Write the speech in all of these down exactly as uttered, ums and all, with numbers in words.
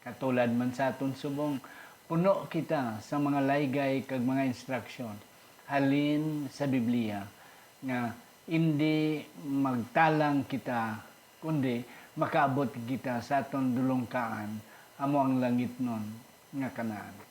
Katulad man sa aton subong, puno kita sa mga laygay kag mga instruksyon halin sa Biblia nga indi magtalang kita, kundi makaabot kita sa aton dulongkaan, amo ang langitnon nga Canaan.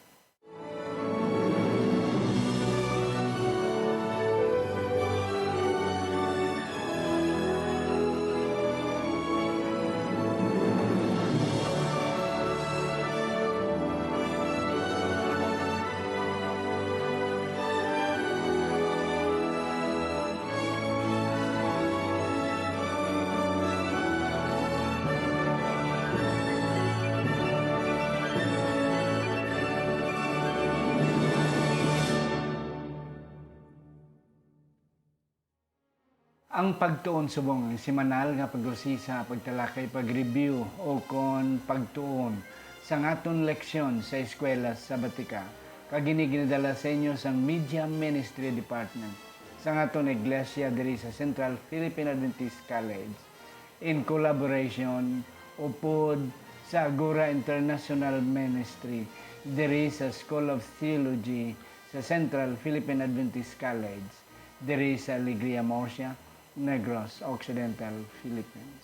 Ang pagtuon subong ang semanal nga pag-usisa, pagtalakay, pag-review, o kon pagtuon sa aton leksyon sa Eskwela Sabatika, kag ini ginadala sa inyo sang Media Ministry Department sang aton iglesia diri sa Central Philippine Adventist College, in collaboration upod sa Agora International Ministry diri sa School of Theology sa Central Philippine Adventist College diri sa Alegria Murcia, Negros Occidental, Philippines.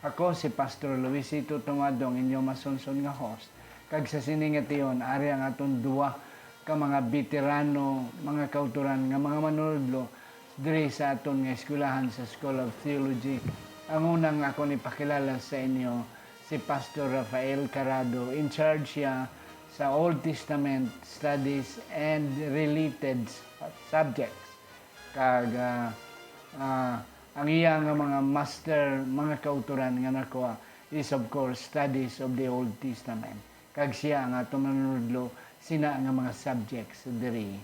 Ako si Pastor Luisito Tomado, ang inyo masunson nga host, kag sa sini nga tion, ari ang aton duwa ka mga beterano, mga kautoran nga mga manunodlo diri sa aton nga eskwelahan sa School of Theology. Ang unang akon ipakilala sa inyo si Pastor Rafael Carado, in charge siya sa Old Testament Studies and related subjects. Kag, ah, ah, ang iya nga mga master, mga kautoran nga nakuha is, of course, Studies of the Old Testament. Kag siya ang aton manunodlo sina nga mga subjects diri.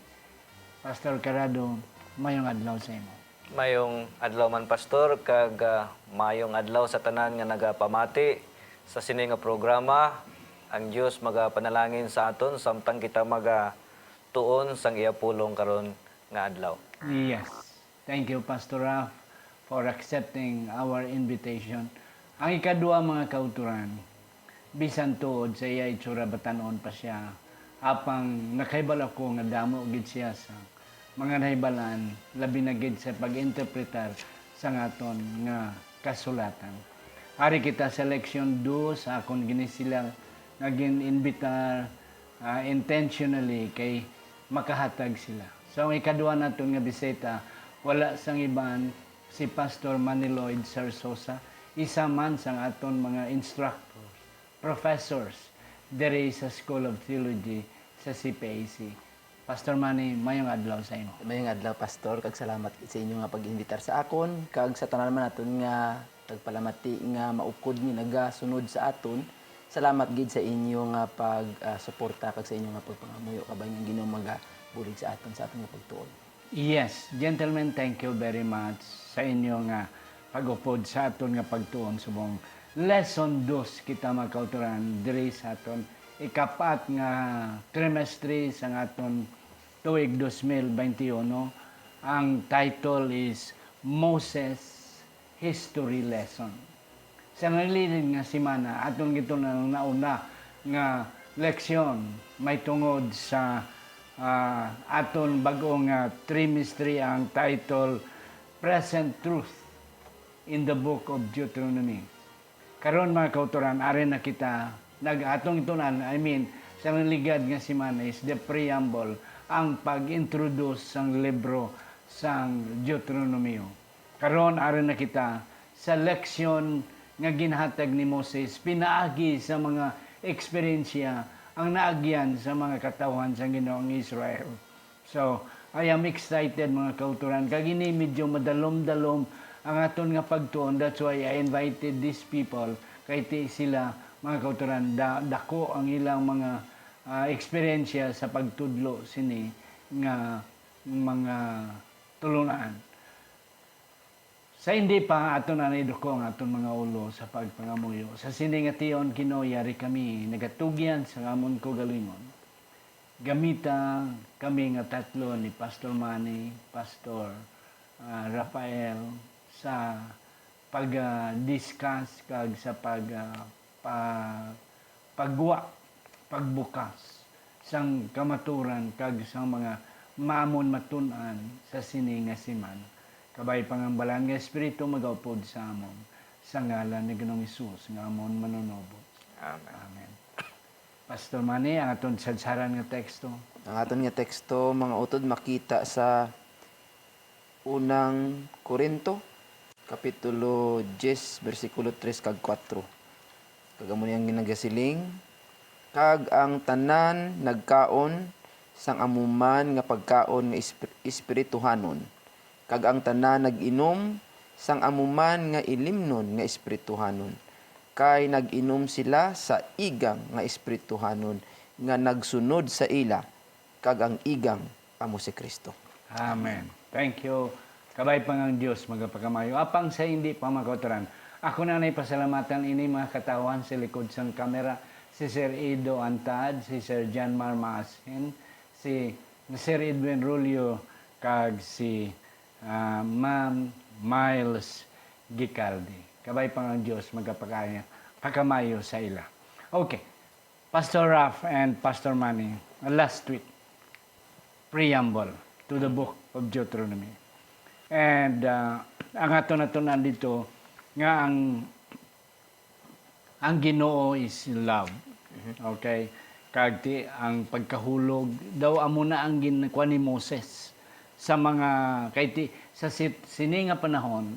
Pastor Carado, mayong adlaw sa imo. Mayong adlaw man, Pastor, kag, ah, mayong adlaw sa tanan nga nagapamati sa sini nga programa. Ang Dios magapanalangin sa aton samtang kita magatuon sang iya pulong karon nga adlaw. Yes. Thank you, Pastor Ralph, for accepting our invitation. Ang ikadua, mga kautoran, bisan tuod sa iya itsura, batan-on pa sia, apang nakahibal ako nga damo gid siya sa mga nahibalaan, labi na gid sa pag-interpretar sa aton nga kasulatan. Ari kita sa leksyon dos, akon gini sila nga gin-invitar, ah, intentionally kay makahatag sila. So, ang ikadua naton nga bisita, wala sang iban si Pastor Manny Lloyd Zarzosa, isa man sang aton mga instructors, professors diri sa School of Theology sa C P A C. Pastor Manny, mayong adlaw sa imo. Mayong adlaw, Pastor, kag salamat sa inyo nga pag-invitar sa akon, kag sa tanan man naton nga nagpalamati nga maukod nga nagasunod sa aton. Salamat gid sa inyo nga pag, ah, suporta kag sa inyo nga pagpangamuyo, kabay nga Ginoo magabulig sa aton sa aton nga pagtuon. Yes, gentlemen, thank you very much sa inyo nga pag-upod sa aton nga pagtuon subong lesson dos kita, mga kautoran, diri sa aton ikapat nga trimestre sa aton tuig dos mil baynte uno. Ang title is Moses History Lesson. Sa nalilid nga semana, aton gitun-an ang nauna nga leksyon may tungod sa, ah, aton bag-o nga trimestre, ang title Present Truth in the Book of Deuteronomy. Karon, mga kautoran, ari na kita, nag-, atong tun-an, I mean, sa nalingkod nga semana is the preamble, ang pag-introduce sang libro sang Deuteronomio. Karon, ari na kita sa leksyon nga ginhatag ni Moses pinaagi sa mga eksperyensya ang naagyan sa mga katawhan sang Ginoong Israel. So, I am excited, mga kautoran, kag ini medyo madalom-dalom ang aton nga pagtuon. That's why I invited these people, kay ti sila, mga kautoran, da-, dako ang ilang mga, ah, eksperyensya sa pagtudlo sini nga mga tulunan. Sa hindi pa, aton anay duko ang aton mga ulo sa pagpangamuyo. Sa sini nga tion, Ginoo, yari kami nagatugyan sa amon kaugalingon. Gamita kami nga tatlo ni Pastor Manny, Pastor, ah, Rafael sa pag, ah, discuss kag sa pag, ah, pa-, paggwa, pagbukas sang kamaturan kag sang mga maamon matun-an sa sini nga semana. Kabay pa nga ang Balaan nga Espiritu magaupod sa amon, sa ngalan ni Ginoong Hesus nga amon Manunubos. Amen. Amen. Pastor Manny, ang aton sadsaran nga teksto. Ang aton nga teksto, mga utod, makita sa Unang Corinto, Kapitulo diyes, bersikulo tres kag kuwatro. Kag amo ni ang ginagasiling, "Kag ang tanan nagkaon sang amo man nga pagkaon nga esp-, espirituhanon, kag ang tanan nag-inom sang amo man nga ilimnon nga espirituhanon, kay nag-inom sila sa igang nga espirituhanon nga nagsunod sa ila, kag ang igang amo si Cristo." Amen. Thank you. Kabay pa nga ang Dios magapakamayo. Apang sa hindi pa makauturan, ako na nay pasalamatan ini mga katawhan sa likod sang kamera, si Sir Edo Antad, si Sir Janmar Maasin, si Sir Edwin Rulio, kag si, ah, Ma'am Miles Gicaldi. Kabay pa nga ang Dios magapakaya, pakamayo sa ila. Okay. Pastor Ralph and Pastor Manny, last week, preamble to the book of Deuteronomy. And, uh, ang ato natun-an dito nga ang, ang Ginoo is love. Mhm. Okay? Kag ti, ang pagkahulog daw amo na ang ginkuha ni Moses sa mga, kay ti, sa sit-, sini nga panahon,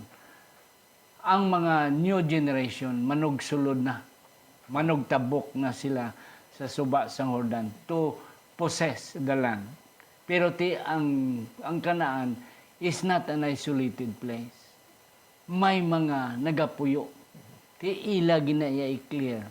ang mga new generation manugsulod na, manugtabok na sila sa suba sang Jordan to possess the land. Pero ti ang, ang Canaan is not an isolated place. May mga nagapuyo. Ti ila gina-, iya i-clear.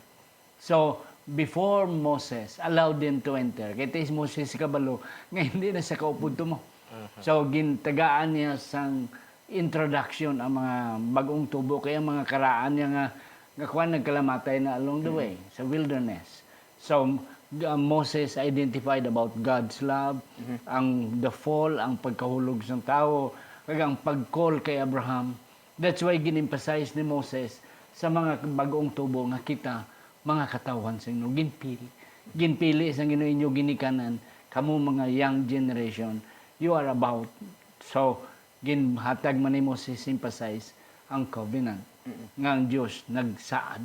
So, before Moses allowed them to enter, kay ti si Moses kabalo nga hindi na siya kaupod tumo. Mhm. So, gintagaan niya sang introduction ang mga bag-ong tubo, kay ang mga karaan niya nga, nga kwan, nagkalamatay na along the Mhm. way, sa wilderness. So, uh, Moses identified about God's love, Mhm. ang the fall, ang pagkahulog sang tawo, kag ang pag-call kay Abraham. That's why gin-emphasize ni Moses sa mga bag-ong tubo nga kita, mga katawhan sa Ginoo, ginpili. Ginpili sa Ginoo inyo ginikanan, kamo mga young generation, you are about. So, ginhatag man ni Moses, emphasize ang covenant Mm. nga ang Dios nagsaad.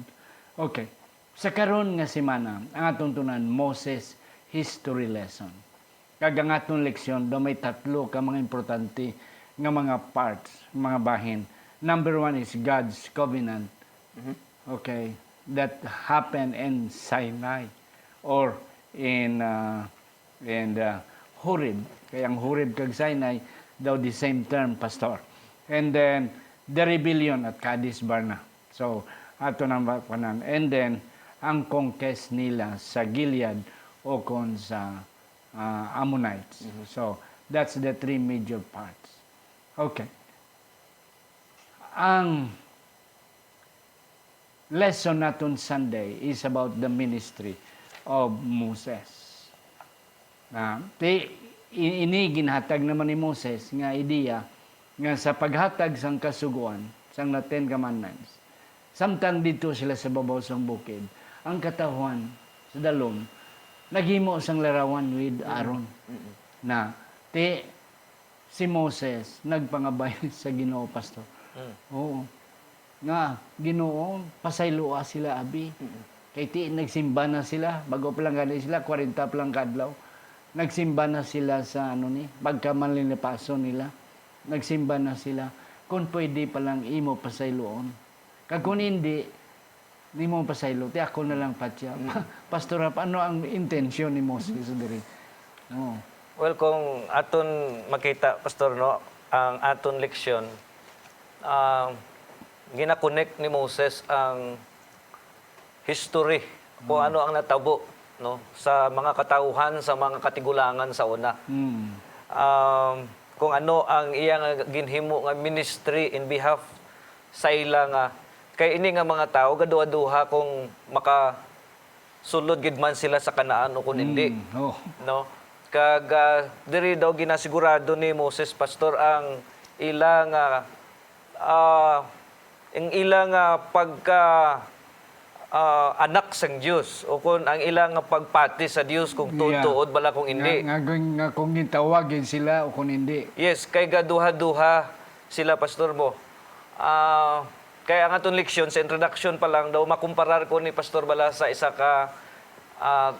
Okay. Sa karon nga semana, ang atong tun-an, Moses history lesson. Kag ang aton leksyon daw may tatlo ka mga importante nga mga parts, mga bahin. Number one is God's covenant. Mhm. Okay, that happened in Sinai or in, uh, in, uh, Horeb. Kay ang Horeb kag Sinai daw the same term, Pastor. And then, the rebellion at Kadesh Barnea. So, ato nang ba-, kuanan. And then, ang conquest nila sa Gilead o kon sa, ah, Ammonites. Mhm. So, that's the three major parts. Okay. Ang lesson naton Sunday is about the ministry of Moses. Na, ti, i-, ini ginhatag naman ni Moses nga ideya nga sa paghatag sang kasugoan sang na Ten Commandments, samtang didto sila sa babaw sang bukid, ang katawhan sa dalom naghimo sang larawan with Mm. Aaron. Mm. Na, ti, si Moses nagpangabay sa Ginoo, Pastor. Mm. Oo. Nga, "Ginoo, pasayloa sila, abi." Mm. Kay ti, nagsimba na sila, bago pa lang gani sila, kwarenta pa lang ka adlaw. Nagsimba na sila sa, ano ni, pagkamalinapason nila. Nagsimba na sila, "Kung pwede pa lang imo pasayloon. Kag kung hindi, nimo pasaylo, ti ako na lang patya." Mm. Pastor Rap, ano ang intensyon ni Moses diri? Oo. Well, kung aton makita, Pastor, no, ang aton leksyon, ah, gina-connect ni Moses ang history, kung Mm. ano ang natabo, no, sa mga katawhan, sa mga katigulangan sa una. Mm. Um, kung ano ang iya nga ginhimo nga ministry in behalf sa ila nga, kay ini nga mga tawo gaduha-duha kung makasulod gid man sila sa Canaan o kung hindi. Mm, oh. No? Kag, ah, diri daw ginasigurado ni Moses, Pastor, ang ila nga, ah, ang ila nga pagka, ah, anak sang Dios, o kon ang ila nga pagpati sa Dios kung Yeah. tuod-tuod bala kung Nga, hindi. nga, kung- nga kung gintawag gid sila o kung hindi. Yes, kay gaduha-duha sila, Pastor, mo. Ah, kay ang aton leksyon sa introduction pa lang daw, makumparar ko ni Pastor bala sa isa ka, ah,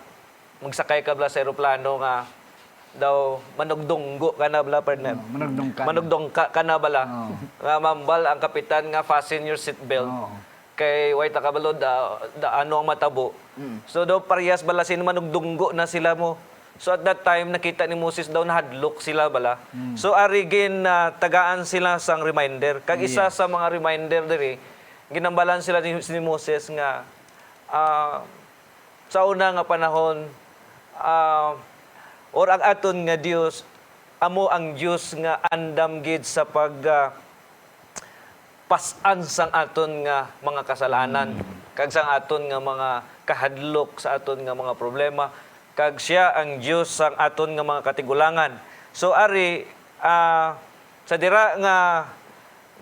magsakay ka bala sa eroplano nga daw manugdunggo ka na bala, partner. Oh, manugdungka na. Manugdungka ka na bala. Oh. Nga mambal ang kapitan nga fasten your seat belt. Oh. Kay way ta kabalo, da, da, ano ang matabo. Mm. So, daw parehas bala sin manugdunggo na sila mo. So, at that time, nakita ni Moses daw nahadlok sila bala. Mm. So, ari gin, ah, tagaan sila sang reminder. Kag isa Yes. sa mga reminder diri, ginambalan sila ni, ni Moses nga, ah, sa una nga panahon, ah, or ang aton nga Dios, amo ang Dios nga andam gid sa pag, ah, pas-an sang aton nga mga kasalanan, Mm. kag sang aton nga mga kahadlok, sa aton nga mga problema, kag siya ang Dios sang aton nga mga katigulangan. So, ari, ah, sa dira nga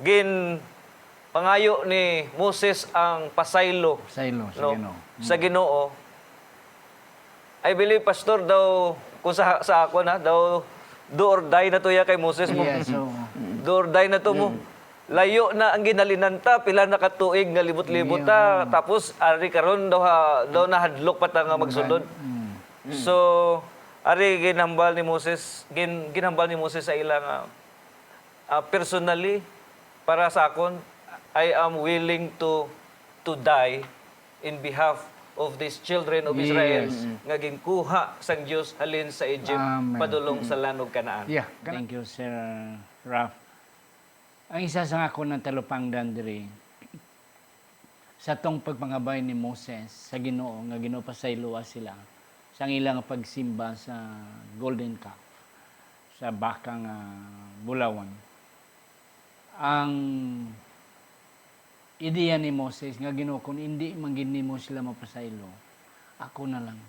gin pangayo ni Moses ang pasaylo, Pasaylo sa no, Ginoo. sa Mm. Ginoo. I believe, Pastor, daw, kung sa, sa ako na, daw, do or die na to ya kay Moses mo. Yes, oo. Do or die na to mo. Mm. Layo na ang ginhalinan ta, pila na ka tuig nga libot-libot Yeah, ta, oo. tapos ari karon daw ha, daw nahadlok pa ta nga magsulod. Mm. So, ari ginhambal ni Moses, gin-, ginhambal ni Moses sa ila nga, ah, personally, para sa akon, I am willing to, to die in behalf of these children of Israel Yes. nga ginkuha sang Dios halin sa Egypt Amen. padulong sa Mm-mm. land of Canaan. Yeah, kana- Thank you, Sir Ralph. Ang isa sa akon nga talupangdan diri, sa tong pagpangabay ni Moses sa Ginoo, nga Ginoo, pasayloa sila sang ila nga pagsimba sa golden calf, sa baka nga bulawan. Ang ideya ni Moses nga, "Ginoo, kung indi man gid nimo sila mapasaylo, ako na lang.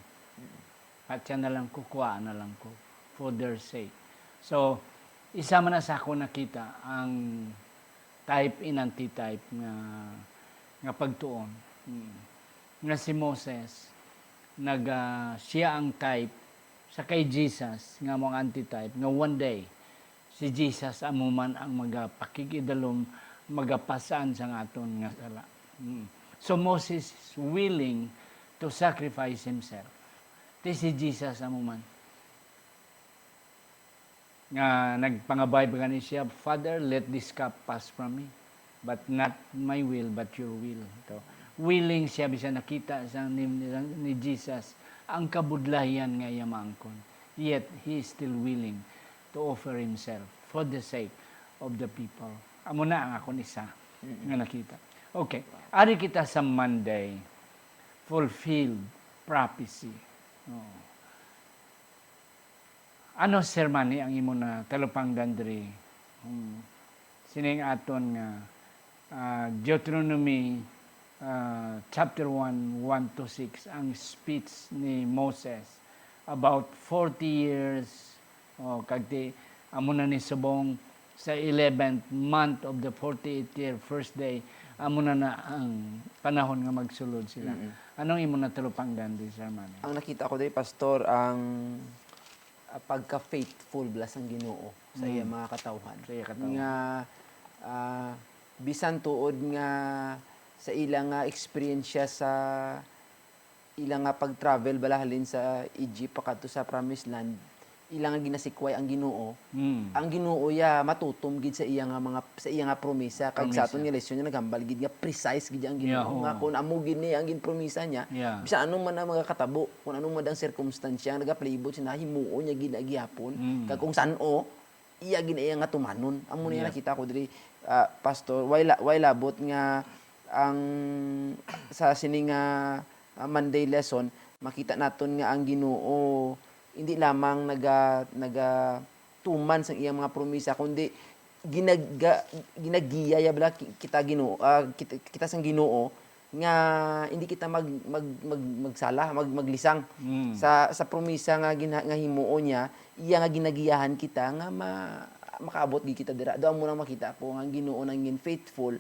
Patya na lang ko, kuwaa na lang ko, for their sake." So, isa man na sa ako nakita ang type and antitype nga, nga pagtuon. Mm. Nga si Moses, nag, ah, siya ang type sa kay Jesus nga mo ang antitype, nga one day, si Jesus amo man ang magapakigidalom, magapasan sang aton nga sala. Mm. So, Moses is willing to sacrifice himself. Ti si Jesus amo man. Nga nagpangabay pa gani siya, "Father, let this cup pass from me, but not my will, but your will." To, willing siya, bisan nakita sa ni, ni, ni Jesus ang kabudlayan nga iya maangkon, yet he is still willing to offer himself for the sake of the people. Amo na ang akon isa Mm-mm. nga nakita. Okay, ari kita sa Monday, fulfilled prophecy. Oo. Ano, Sir Manny, ang imo na talupangdan diri? Hmm. Sining aton nga, ah, Deuteronomy, ah, chapter one, one to six, ang speech ni Moses about forty years, o, kag ti, amo na ni subong sa eleventh month of the forty-eighth year, first day, amo na na ang panahon nga magsulod sila. Mm-mm. Anong imo na talupangdan di, Sir Manny? Ang nakita ko diri, Pastor, ang ah, pagka-faithful bala sang Ginoo sa iya Mm. mga katawhan. Sa iya katawhan. Nga, ah, bisan tuod nga sa ila nga eksperyensya sa ila nga pag-travel bala halin sa Egypt pakadto sa Promised Land, ila nga ginasikway ang Ginoo, Mm. ang Ginoo ya matutom gid sa iya nga mga, sa iya nga promisa. Kag sa Promisa. aton nga lesson nga naghambal gid nga precise gid ang Ginoo Yeah, nga oo. kung amo gid ni ang ginpromisa niya, Yeah. bisan ano man ang mga katabo, kung ano man ang sirkumstansya nga nagapalibot siya, himuon niya gid na gihapon. Mm. Kag kung san-o, iya gid na iya nga tumanon. Amo na yung Yeah. nakita ko diri, ah, Pastor, way la-, way labot nga ang sa sini nga, ah, Monday lesson, makita naton nga ang Ginoo hindi lamang naga-, nagatuman sang iyang mga promisa, kundi ginaga-, ginagiya ya bala ki-, kita Ginoo, ah, kita, kita sang Ginoo nga hindi kita mag-, mag-, mag-, magsala, mag-, maglisang Mm. sa, sa promisa nga gina-, nga himuon niya, iya nga ginagiyahan kita nga ma-, makaabot gid kita dira. Daw amo nang makita ko nga ang Ginoo nangin faithful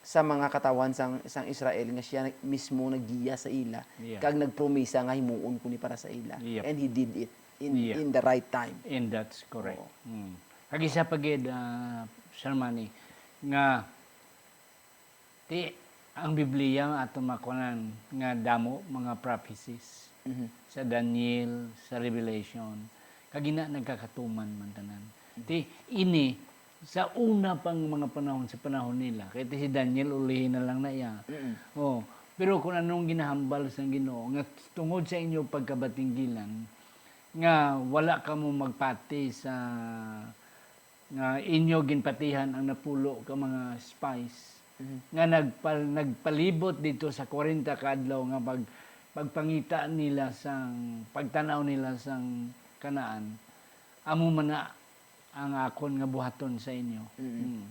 sa mga katawhan sang, sang Israel nga siya nag-, mismo naggiya sa ila, Yeah. kag nagpromisa nga himuon ko ni para sa ila. Yep. And he did it in, Yeah. in the right time. And that's correct. Oo. Mm. Kag isa pa gid, ah, Sir Manny, nga ti-, ang Biblia ato makunan nga damo mga prophecies Mhm. sa Daniel, sa Revelation, kag ina nagkakatuman man tanan. Mhm. Ti, ini, sa una pang mga panahon, sa panahon nila, kay ti si Daniel, ulihi na lang na iya. Mm-mm. Oh, pero kung anong ginahambal sang Ginoo, nga tungod sa inyo pagkabatinggilan, nga wala kamo magpati sa, nga inyo ginpatihan ang napulo ka mga spies, Mhm. nga nagpal-, nagpalibot dito sa kwarenta ka adlaw nga pag-, pagpangita nila sang, pagtanaw nila sang Canaan, amo man na ang akon nga buhaton sa inyo. Mm. Mm.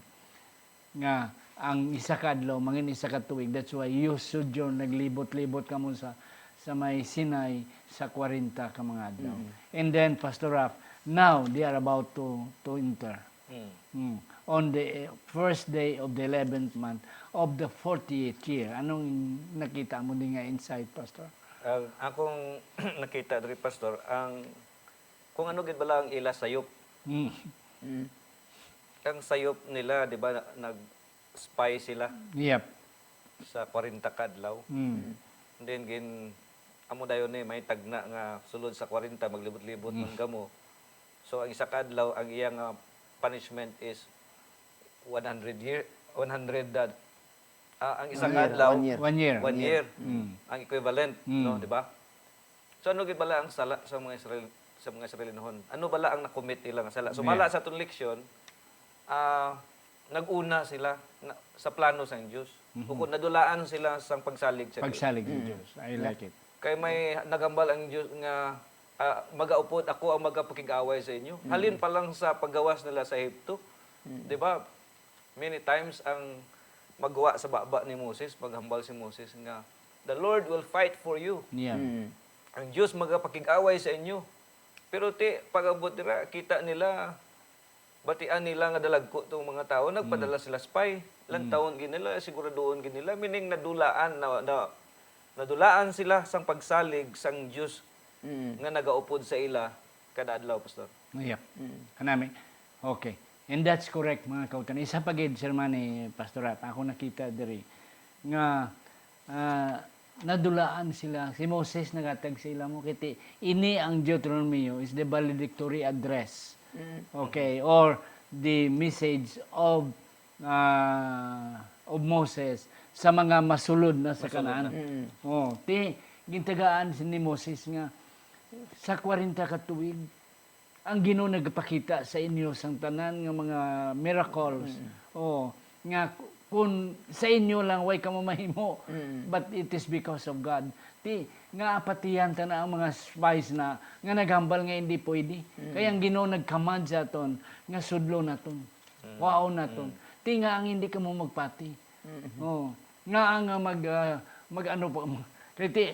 Nga ang isa ka adlaw, mangin isa ka tuig. That's why you sojourn, naglibot-libot kamo sa, sa may Sinai sa kwarenta ka mga adlaw. Mm. And then, Pastor Raf, now they are about to, to enter. Mm. Mm. On the first day of the eleventh month of the forty-eighth year. Anong nakita mo din nga insight, Pastor? Ang akong nakita diri, Pastor, ang kung ano gid bala ang ila sayop. Mm. Mm. Ang sayop nila, di ba, na-, nag-spy sila Yep. sa kwarenta ka adlaw. Mm. And then, gin-, amo dayon ni, may tagna nga sulod sa kwarenta, maglibot-libot Mm. man kamo. So, ang isa ka adlaw, ang iya nga punishment is one hundred year, one hundred, uh, ah, ang isa One ka year, adlaw, one year. One year. one year. Mm. Ang equivalent, Mm. no, di ba? So, ano gid bala ang sala sa mga Israel, sa mga Israelinhon? Ano bala ang nakomit nila nga sala? So, Yeah. bala sa atong leksyon, ah, nag-una sila na, sa plano sang Dios. Mhm. Bukod nadulaan sila sang pagsalig sa Dios. Pagsalig sa Mm. Dios. I Yeah. like it. Kay may naghambal ang Dios nga, ah, "Magaupod ako ang magapakig-away sa inyo." Mm. Halin pa lang sa paggawas nila sa Ehipto, Mm. di ba? Many times ang magwa sa baba ni Moses, maghambal si Moses nga, "The Lord will fight for you." Yeah. Mm. "Ang Dios magapakig-away sa inyo." Pero ti, pag-abot dira, kita nila, batian nila nga dalagko tong mga tawo, nagpadala Mm. sila spy. Mm. Lantawon gid nila, siguraduhon gid nila, meaning nadulaan na, na, nadulaan sila sang pagsalig sang Dios Mm. nga nagaupod sa ila kada adlaw, Pastor. Yep. Mm. Kanami. Okay. And that's correct, mga kautan. Isa pa gid, Sir Manny, Pastor Raf, ako nakita diri nga, ah, nadulaan sila. Si Moses nagatag sa ila mo, kiti, ini ang Deuteronomio is the valedictory address. Mm. Okay, or the message of, ah, of Moses sa mga masulod na sa Masulod Canaan. na. Mm. Oh, ti, gintagaan si ni Moses nga sa kwarenta ka tuig, ang Ginoo nagapakita sa inyo sang tanan nga mga miracles. Mm. Oh, nga ku-, kun sa inyo lang way kamo mahimo, Mm. but it is because of God. Ti, nga apatihan ta na ang mga spies na nga naghambal nga hindi pwede. Mm. Kaya ang Ginoo nag-command sa aton nga sudlo naton. Mm. Kwaon naton. Mm. Ti nga ang hindi kamo magpati. Mm. Oh, nga ang, ah, mag, ah, mag-ano pa mo. Kay ti,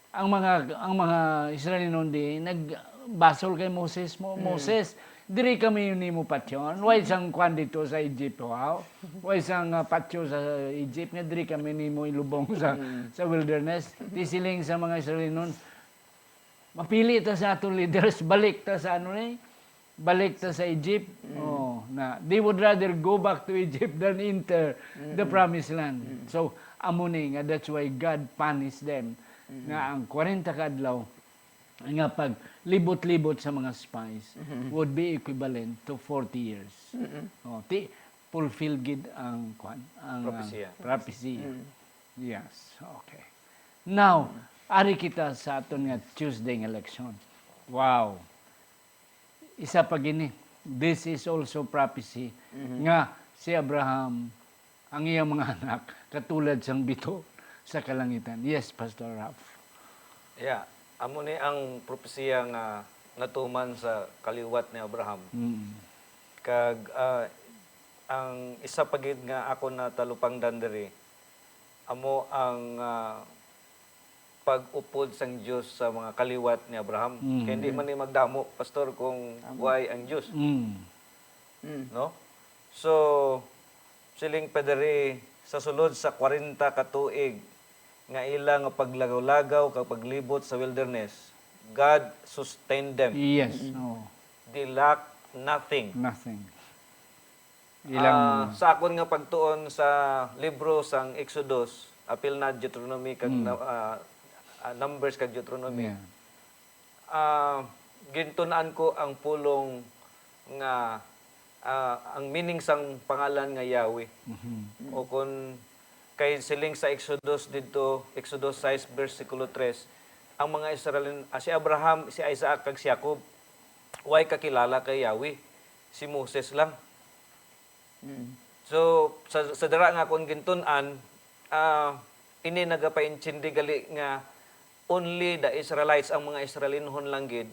ang mga, ang mga Israelinon di nagbasol kay Moses mo, Mm. "Moses, diri kami nimo patyon. Way sang kwan dito sa Egypt, wow? Way sang, ah, patyo sa Egypt nga diri kami nimo ilubong sa, Mm. sa wilderness?" Ti siling sa mga Israelinon, "Mapili ta sa aton leaders, balik ta sa ano ni, balik ta sa Egypt." Mm. Oh, na, they would rather go back to Egypt than enter the Mm-mm. promised land. Mm. So, amo ni nga, that's why God punished them. Mm. Nga ang kwarenta ka adlaw nga paglibot-libot sa mga spies Mm-hmm. would be equivalent to forty years. Mm-mm. Oh, ti, fulfill gid ang, kwan, ang, ah, Prophecy. prophecy. Mm. Yes, okay. Now, Mm. ari kita sa aton nga Tuesday nga leksyon. Wow. Isa pa gini, this is also prophecy Mhm. nga si Abraham, ang iyang mga anak, katulad sang bituon sa kalangitan. Yes, Pastor Ralph. Yeah, amo ni ang propesiya nga natuman sa kaliwat ni Abraham. Mm. Kag, ah, ang isa pa gid nga ako natalupangdan diri, amo ang, ah, pag-upod sang Dios sa mga kaliwat ni Abraham. Mm. Kay hindi man ni magdamo, Pastor, kung Tama. why ang Dios. Mm. Mm. No? So, siling pa diri, Sa sulod sa kwarenta ka tuig nga ila nga paglagaw-lagaw kag paglibot sa wilderness, God sustained them. Yes. Oo. They lack nothing. Nothing. Ah, sa akon nga pagtuon sa libro sang Exodus, apil na Deuteronomy kag na- ah, ah, Numbers kag Deuteronomy. Yeah. Ah, gintun-an ko ang pulong nga ah, ang meaning sang pangalan nga Yahweh. O kun kay siling sa Exodus didto, Exodus sais bersikulo tres, ang mga Israelin, ah, si Abraham, si Isaac, kag si Jacob, way kakilala kay Yahweh. Si Moses lang. So, sa, sa dira nga akon gintun-an, ah, ini nagapaintindi gali nga only the Israelites, ang mga Israelinhon lang gid,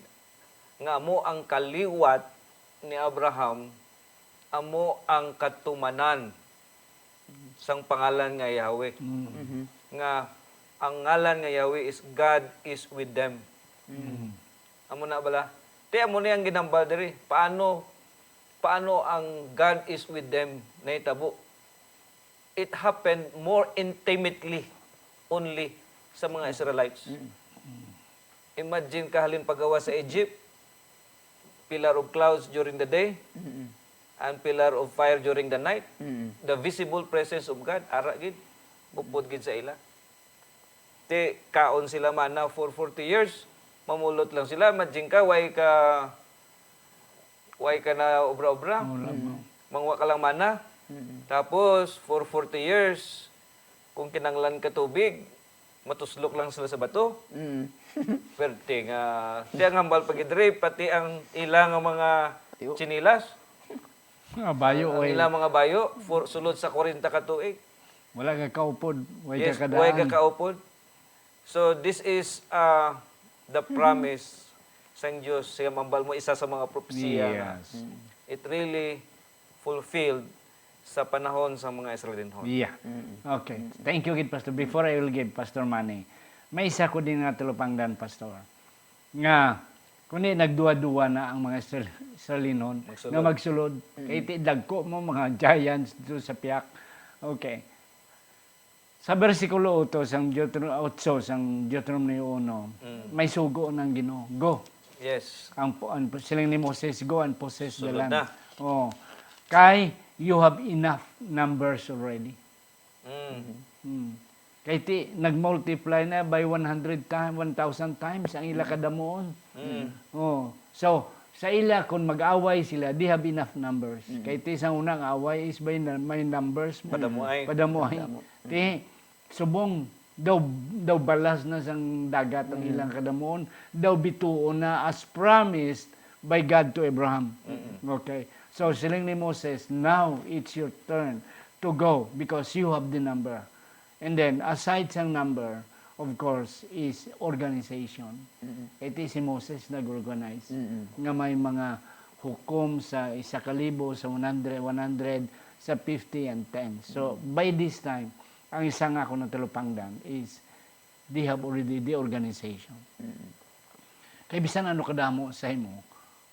nga amo ang kaliwat ni Abraham, amo ang katumanan sang pangalan nga Yahweh. Nga ang ngalan nga Yahweh is God is with them. Amo na bala? Ti amo ni ang ginambal diri. Paano, paano ang God is with them nahitabo? It happened more intimately only sa mga Israelites. Imagine ka halin paggawas sa Egypt, pillar of clouds during the day, and pillar of fire during the night. The visible presence of God, ara gid, upod gid sa ila. Ti kaon sila manna for forty years, mamulot lang sila. Imagine ka, way ka, way ka na obra-obra. Wala mo. Mangwa ka lang manna. Tapos, for forty years, kung kinanglan ka tubig, matuslok lang sila sa bato. Mm. Perte nga, ti ang hambal pa gid diri, pati ang ila nga mga Bayo. Chinilas, Ah, bayo, ang oy. Ila mga bayo, for, sulod sa kwarenta ka tuig. Wala ka kaupod. Way Yes, ka kadaan. Way ka kaupod. So, this is uh, the promise sang Dios. Siya mambal mo, isa sa mga propesiya nga Yes. it really fulfilled sa panahon sa mga Israelinhon. Yeah. Okay. Thank you, gid, Pastor. Before I will give Pastor Manny, may isa ko din nga talupangdan, Pastor. Nga, kundi nagduwa-duwa na ang mga Israel- Israelinon Magsulod. Nga magsulod. Kay ti dagko mo mga giants dito sa piyak. Okay. Sa bersikulo otso sang Deuteronomy, otso sang Deuteronomy uno, may sugo ng Ginoo. Go. Yes. Ang, po- ang siling ni Moses, "Go and possess the Sulod land." na. Oh. Kay you have enough numbers already. Mm. Hmm. Kay ti nag-multiply na by one hundred times, one thousand times ang ila kadamuon. Mm. Oh. So, sa ila, kung mag-away sila, they have enough numbers. Kay ti sa una nga away is by na, may numbers. Padamuay. Padamuay. Ti, subong, daw, daw balas na sang dagat ang ilang kadamuon. Daw bituon na as promised by God to Abraham. Okay. So, siling ni Moses, "Now it's your turn to go because you have the number." And then, aside sang number, of course, is organization. Kay ti si Moses nag-organize nga may mga hukom sa isa ka libo, sa one hundred, one hundred, sa fifty and ten. So, by this time, ang isa nga ako natalupangdan is they have already the organization. Kay bisan ano kadamo sa imo,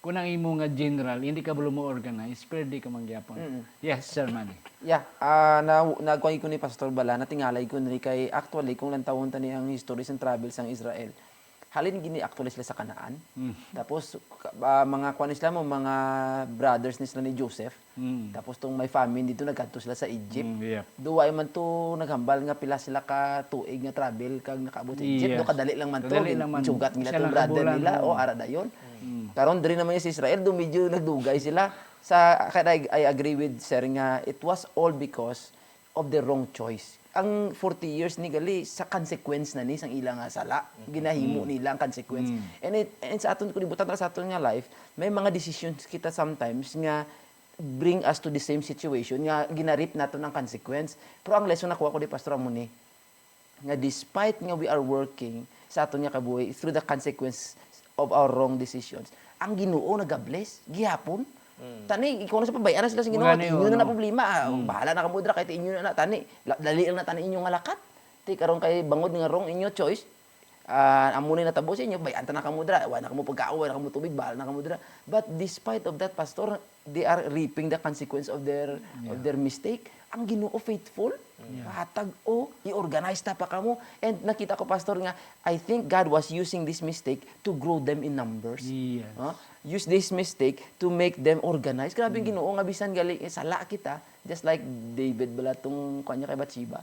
kung ang imo nga general, hindi ka balo mo organize, pwede ka mangyapon. Yes, Sir Manny. Yeah, ah na nagkuan ko ni Pastor Bala, natingalay ko ni kay actually kung lantawon ta ni ang history sang travel sang Israel. Halin gini actually sila sa Canaan. Tapos ka- ah, mga kuan ni sila mo, mga brothers ni sila ni Joseph. Tapos tong may famine dito nagkadto sila sa Egypt. Mm, yep. Duwa man to naghambal nga pila sila ka tuig nga travel kag nakaabot sa Egypt. Yes. Do kadali lang man to. Kadali lang man. Sugat nila Siya tong lang brother kabulan, nila. oo. O ara dayon. Karon diri naman yung sa Israel, do medyo nagdugay sila. Sa kaya I, I agree with Sir nga it was all because of the wrong choice. Ang forty years ni gali sa consequence na ni sang ila nga sala, ginahimo nila ang consequence. And it, and sa aton kung ibutang sa aton nga life, may mga decisions kita sometimes nga bring us to the same situation nga ginarip naton ang consequence. Pero ang lesson nakuha ko di Pastor amo ni nga despite nga we are working sa aton nga kabuhi through the consequence of our wrong decisions, ang Ginoo nagabless gihapon. Tani, ikaw na sa pabay-an na sila sa Ginoo, Wala na inyo yun, na na no? Problema, ah, bahala na kamo dira kahit inyo na, na tani, la- dali lang na tani inyong lakat. Ti karon kay bangod nga wrong inyo choice, ah, amo ni natabo sa inyo, bay-an ta na kamo dira, wa na kamo pagkaon, wa na kamo tubig, bahala na kamo dira. But despite of that, Pastor, they are reaping the consequence of their of their mistake. ang Ginoo faithful. Yeah. Hatag, o, i-organize ta pa kamo. And nakita ko, Pastor, nga I think God was using this mistake to grow them in numbers. Yes. Huh? Use this mistake to make them organize. Grabe ang Ginoo nga bisan gali, eh, sala kita, just like David bala tong kuwan niya kay Bathsheba.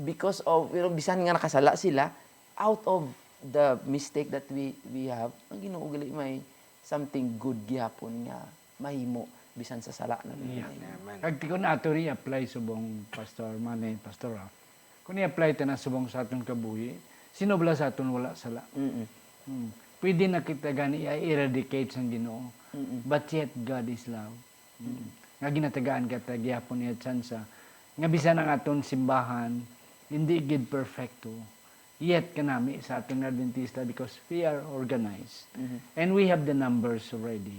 Because of, you know, bisan nga nakasala sila, out of the mistake that we we have, ang Ginoo gali may something good gihapon nga mahimo bisan sa sala naton. Yeah. Amen. Kag ti kun ato ni apply subong Pastor Manny, Pastor Ralph, kun i-apply ta na subong sa aton kabuhi, sino bala sa aton wala sala? Mm-mm. Hmm. Pwede na kita gani i-eradicate sang Ginoo. Mm-mm. But yet, God is love. Mm. Nga ginatagaan kita gihapon niya tsansa nga bisan ang aton simbahan hindi gid perfecto, yet kanami sa aton nga Adventista, because we are organized. Mhm. And we have the numbers already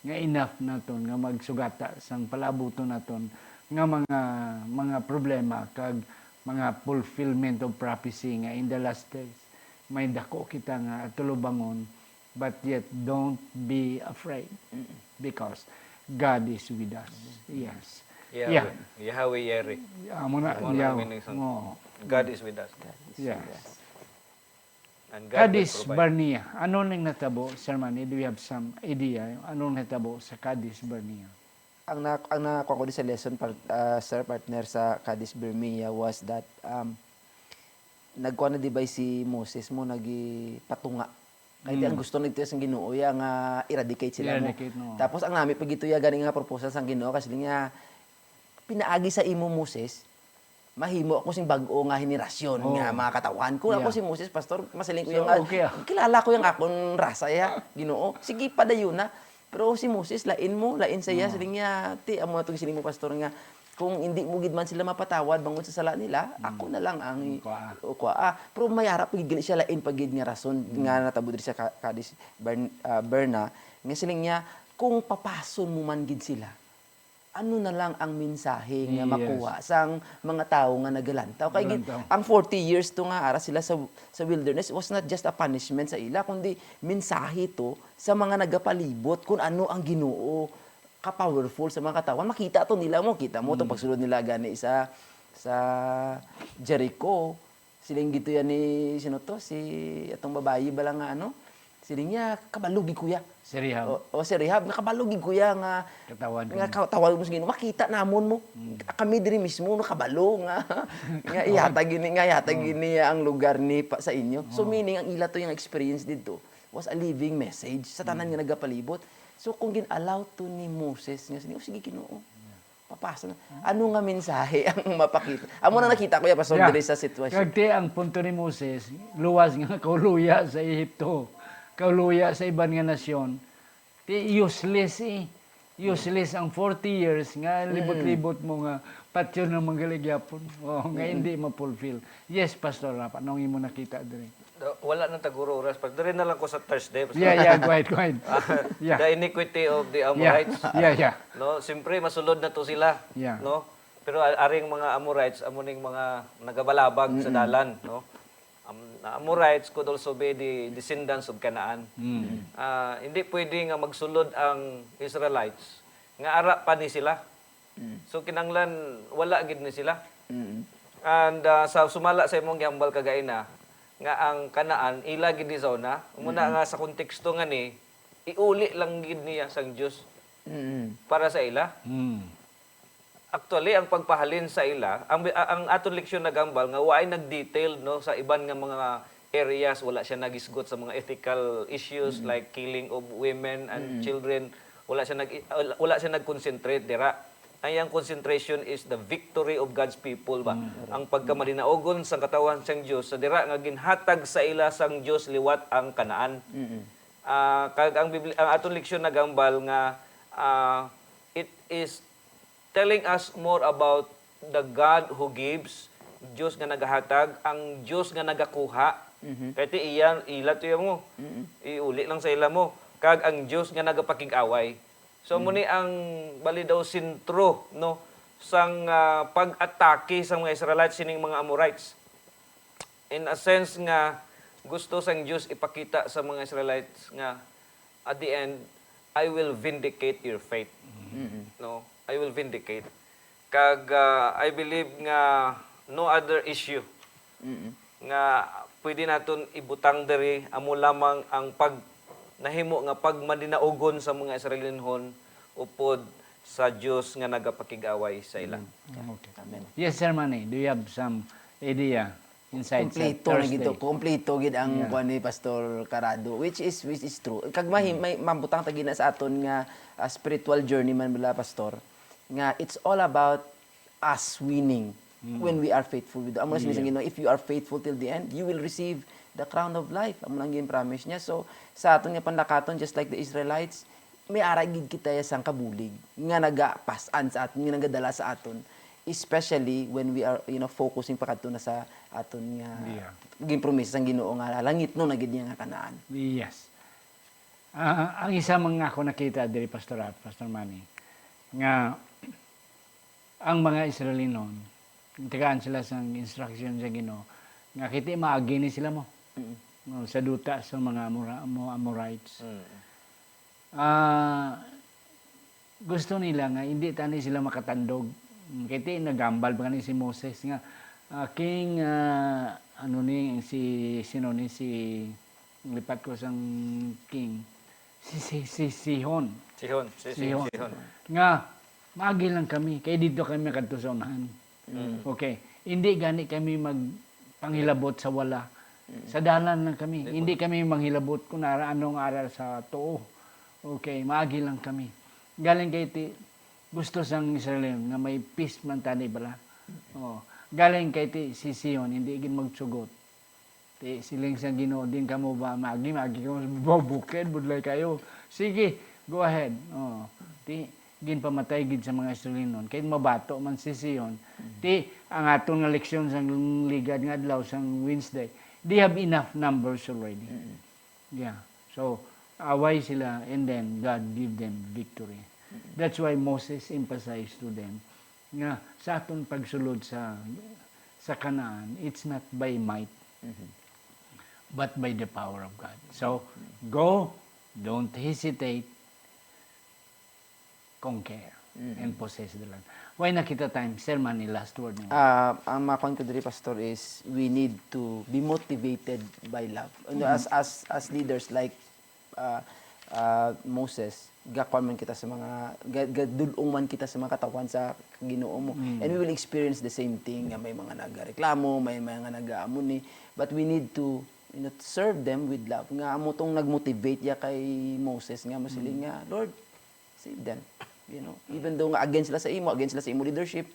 nga enough naton nga magsugata sang palaabuton naton nga mga, mga problema kag mga fulfillment of prophecy nga in the last days may dako kita nga tulubangon. But yet, don't be afraid, mm, because God is with us. Yes. Yahweh. Yeah. Yahweh Yireh. Amo na, amo na ang meaning sang, oo, God is with us. God is, yeah, with us. And God will provide. Kadesh Barnea. Ano ning natabo, Sir Manny? Do you have some idea? Ano natabo sa Kadesh Barnea? Ang na-, ang nakuha ko di sa lesson, par-, ah, sir, partner, sa Kadesh Barnea was that, um, nagkuha na di ba si Moses mo, nagipatunga. Kay di, mm, ang gusto nito sang Ginoo ya nga eradicate sila mo. Eradicate, no. Tapos ang nami pa gito ya gani nga proposal sang Ginoo, kasi niya, pinaagi sa imo, Moses, mahimo ako sing bag-o nga henerasyon, oh, nga mga katawhan. Kung ako, yeah, si Moses, Pastor, masiling ko, so, yung, okay, ah, kilala ko yung akon rasa, ya, Ginoo. Sige, padayon na. Pero si Moses, lain mo, lain sa iya. Mm. Siling niya, "Ti, amo na itong siling mo, Pastor, nga kung hindi mo gid man sila mapatawad bangod sa sala nila, mm, ako na lang ang i-, kuhaa." Pero may ara pa gid gali siya, lain pa gid nga rason, mm, nga natabo diri sa Ka-, Kadesh Barn-, ah, Barnea, nga siling niya, "Kung papason mo man gid sila, ano na lang ang mensahe nga, yes, makuha sang mga tawo nga nagalantaw?" Kay gid, galantaw, ang forty years to nga ara sila sa, sa wilderness was not just a punishment sa ila, kundi mensahe to sa mga nagapalibot kung ano ang Ginoo ka-powerful sa mga katawhan. Makita to nila mo, kita mo to, mm, pagsulod nila gani sa, sa Jericho. Siling gito yan ni, sino to? Si, atong babayi bala nga, ano? Siling niya, "Kabalo gid ko ya." Si Rahab. O, o, si Rahab, nga, "Kabalo gid ko ya nga, katawhan, nga kamo, katawhan mo sa Ginoo. Makita namon mo. Mm. Kami diri mismo, no, kabalo nga, nga, oh, ihatag ini, nga ihatag, oh, ini ang lugar ni pa, sa inyo." So, oh, meaning, ang ila to yung experience dito was a living message sa tanan, mm, nga nagapalibot. So, kung gin-allow to ni Moses nga, "Sige, Ginoo, papasa na." Ano nga mensahe ang mapakita? Amo na, mm, nakita ko ya, Pastor, yeah, diri sa sitwasyon. Kag ti, ang punto ni Moses, luwas nga kauluya sa Ehipto, kauluya sa iban nga nasyon, ti useless, eh. Useless ang forty years nga, mm, libot-libot mo nga patyon ng manggaligyapon. Oh, nga, mm, hindi ma-fulfill. Yes, Pastor Rap, anong imo nakita diri? Uh, wala na taguro oras, Pastor. Diri na lang ko sa Thursday, Pastor. Yeah, yeah, go ahead, go ahead. Ah, yeah, the iniquity of the, yeah, Amorites. Yeah, yeah. No, siyempre, masulod na to sila, yeah, no? Pero a-, aring mga Amorites, amo ning mga nagabalabag sa, mm-mm, dalan, no? Am-, Amorites could also be the descendants of Canaan. Mm. Ah, hindi pwede nga magsulod ang Israelites nga ara pa ni sila. Mm. So, kinahanglan wala gid ni sila. Mm. And, ah, sa sumala sa imong gihambal kagaina, nga ang Canaan, ila gid ni sa una, muna, mm, nga sa konteksto nga ni, iuli lang gid niya sang Dios, mm, para sa ila. Mm. Actually, ang pagpahalin sa ila, ang, ang aton leksyon nagambal nga waay nag-detailed, no, sa iban nga mga areas, wala siya nagisgot sa mga ethical issues, mm, like killing of women and, mm, children. Wala siya nag, wala siya nag-concentrate dira. Ang iyang concentration is the victory of God's people ba? Mm. Ang pagkamalinaogon sang katawhan sang Dios sa dira nga ginhatag sa ila sang Dios liwat ang Canaan. Mm. Ah, kag ang Bibli-, ang aton leksyon nagambal nga, ah, it is telling us more about the God who gives, Dios nga nagahatag, ang Dios nga nagakuha. Mhm. Kay ti iya, ila to iya mo. Mm-mm. Iuli lang sa ila mo. Kag ang Dios nga nagapakig-away. So, amo, mm, ni ang bali daw sentro, no, sang, ah, pag-atake sang mga Israelites sining mga Amorites. In a sense nga gusto sang Dios ipakita sa mga Israelites nga, at the end, "I will vindicate your faith." Mm-mm. No? "I will vindicate." Kag, ah, I believe nga no other issue Mm-mm. nga pwede naton ibutang diri, amo lamang ang pag-, nahimo nga pagmadinaugon sa mga Israelinhon upod sa Dios nga nagapakig-away sa ila. Mm. Okay. Amen. Yes, Sir Manny, do you have some idea, insights, sa Kompleto na gid to. Thursday? Kompleto gid ang Yeah. kuwan ni Pastor Carado, which is, which is true. Kag mahi-, Mm. may mabutang ta gid na sa aton nga, ah, spiritual journey man bala, Pastor, nga it's all about us winning Mm. when we are faithful with, amo na sini sa Yeah. Ginoo, "If you are faithful till the end, you will receive the crown of life." Amo lang yung promise niya. So, sa aton nga panlakaton, just like the Israelites, may ara gid kita sang kabulig nga nagapas-an sa aton, nga nagadala sa aton, especially when we are, you know, focusing pa kadto na sa aton nga Yeah. ginpromise sang Ginoo nga langitnon na gid niya nga Canaan. Yes. Ah, ang isa man nga ako nakita diri, Pastor Ralph, Pastor Manny, nga ang mga Israelinon, tagaan sila sang instruction sa Ginoo, nga kiti maagi ni sila mo. Mm. No, sa duta sa mga Amora-, Amo-, Amorites. Mm. Ah, gusto nila nga hindi tani sila makatandog. Kiti nagambal pa gani si Moses nga, ah, "King, ah," ano ni, si, sino ni, si, lipat ko sang king, si, si, si Sihon. Sihon, si, si Sihon. Sihon. Nga, "Maagi lang kami, kay dito kami makadto sa unahan." Mm. Okay. Hindi gani kami magpanghilabot sa wala. Mm. Sa dalan lang kami. Di Hindi ba? kami manghilabot kung ara, anong ara sa tuo. Okay, maagi lang kami. Galing kay ti, gusto sang Israel nga may peace man tani bala. Oh, galing kay ti si Sihon, hindi gid magsugot. Ti siling sa Ginoo, "Din kamo ba maagi, maagi kamo sa bukid, budlay kayo. Sige, go ahead." Oh, ti ginpamatay gid sa mga Israelinon kay mabato man si Sihon. Mm. Ti ang aton nga leksyon sang ligad nga adlaw sang Wednesday, they have enough numbers already. Mm. Yeah. So, away sila, and then God give them victory. Mm. That's why Moses emphasized to them nga sa aton pagsulod sa, sa Canaan, it's not by might, Mhm. but by the power of God. So, Mm. go, don't hesitate, conquer, Mm. and possess the land. Why na kita time? Sir Manny, last word na. Ah, ang makuan ko diri, Pastor, is we need to be motivated by love. And Mm. as, as, as leaders, like, ah, ah, Moses, gakuan man kita sa mga, ga-, gadul-ong man kita sa mga katawhan sa Ginoo mo. Mm. And we will experience the same thing, nga may mga nagareklamo, may mga nagaamuni. But we need to, you know, serve them with love. Nga amo tong nag-motivate ya kay Moses nga masiling Mm. nga, "Lord, save them." You know, even though nga against sila sa imo, against sila sa imo leadership,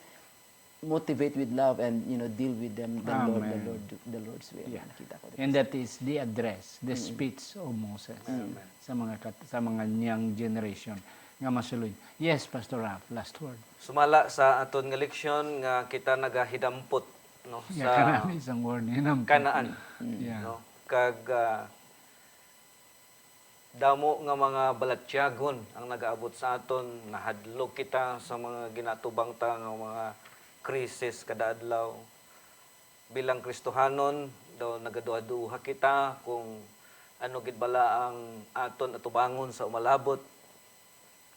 motivate with love and, you know, deal with them the Lord, the Amen. Lord, the Lord's way. Yeah. Nakita ko dito. And that is the address, the Mm. speech of Moses Amen. sa mga kat-, sa mga niyang generation nga masulod. Yes, Pastor Ralph, last word. Sumala sa aton nga leksyon nga kita nagahidampot, no, Yeah, sa kanang isang word, hinampot. Kanaan, Mm. Yeah. no? Kag, ah, damo nga mga balatyagon ang nagaabot sa aton. Nahadlok kita sa mga ginatubang ta nga mga krisis kada adlaw. Bilang Kristohanon, daw nagaduha-duha kita kung ano gid bala ang aton atubangon sa umalabot,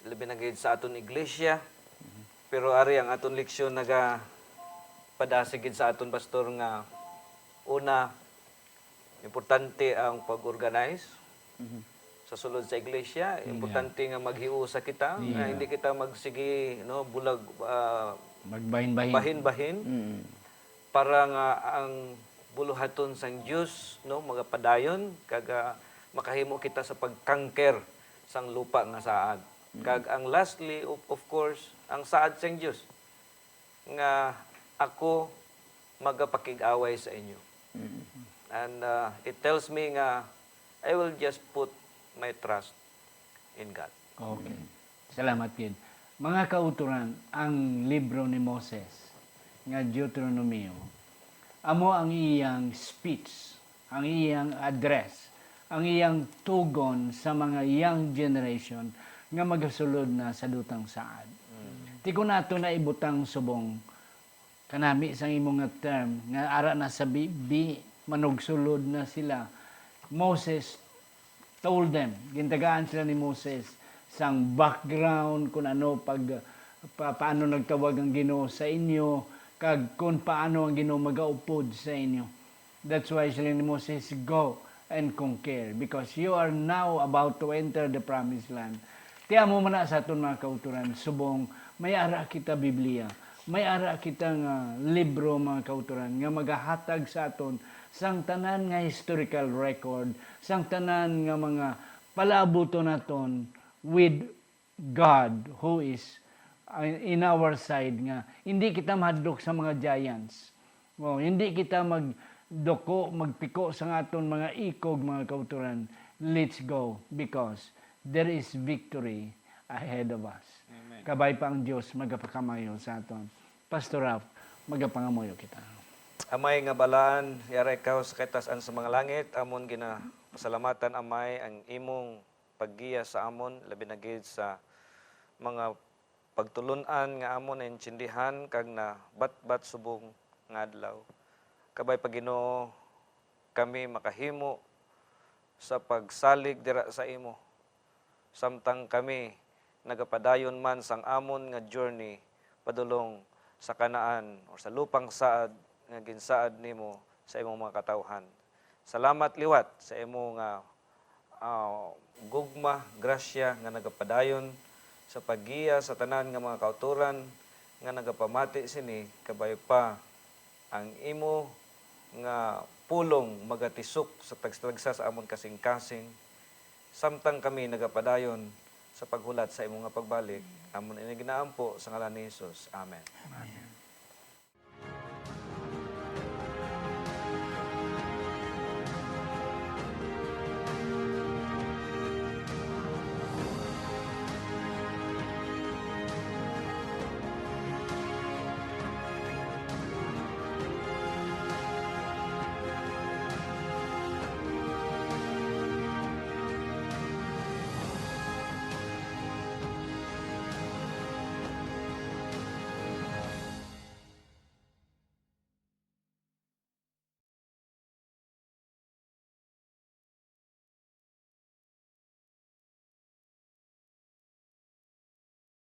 labi na gid sa aton iglesia. Mhm. Pero ari ang aton leksyon nagapadasig gid sa aton, Pastor, nga una, importante ang pag-organize Mhm. sa sulod sa iglesia. Yeah. Importante nga maghiusa kita, nga Yeah. hindi kita magsigi, no, bulag, ah, Magbahin-bahin. bahin-bahin, Mm. para nga ang buluhaton sang Dios, no, magapadayon, kag, ah, makahimo kita sa pagkangker sang lupa nga saad. Mm. Kag ang lastly, of, of course, ang saad sang Dios. nga ako magapakig-away sa inyo. Mm. And, uh, it tells me nga I will just put my trust in God. Okay. Mm. Salamat gid. Mga kautoran, ang libro ni Moses nga Deuteronomio, amo ang iyang speech, ang iyang address, ang iyang tugon sa mga young generation nga magasulod na sa dutang saad. Mm. Ti kon ato na ibutang subong kanami sang imo nga term, nga ara na sa bi-, bi-, manugsulod na sila, Moses told them, gintagaan sila ni Moses sang background kung ano pag, pa-, paano nagtawag ang Ginoo sa inyo, kag kung paano ang Ginoo magaupod sa inyo. That's why siling ni Moses, "Go and conquer, because you are now about to enter the promised land." Ti amo man na sa aton, mga kautoran, subong may ara kita Biblia, may ara kita nga libro, mga kautoran, nga magahatag sa aton sang tanan nga historical record, sang tanan nga mga palaabuton naton with God who is, uh, in our side, nga hindi kita mahadlok sa mga giants. Oh, hindi kita magduko, magpiko sa aton mga ikog, mga kautoran. Let's go, because there is victory ahead of us. Amen. Kabay pa ang Dios magapakamayo sa aton. Pastor Ralph, magapangamuyo kita. Amay nga balaan, yara ikaw sa kataas-an sa mga langit, amon ginapasalamatan, Amay, ang imong paggiya sa amon, labi na gid sa mga pagtulon-an nga amon naintindihan kag nabatbat subong nga adlaw. Kabay pa, Ginoo, kami makahimo sa pagsalig dira sa imo, samtang kami nagapadayon man sang amon nga journey padulong sa Canaan, or sa lupang saad nga ginsaad nimo sa imong mga katawhan. Salamat liwat sa imo nga, ah, gugma, grasya nga nagapadayon sa paggiya sa tanan nga mga kautoran nga nagapamati sini, kabay pa ang imo nga pulong magatisok sa tagsa-tagsa sa amon kasing-kasing, samtang kami nagapadayon sa paghulat sa imo nga pagbalik. Amon ini ginaampo sa ngalan ni Jesus. Amen. Amen.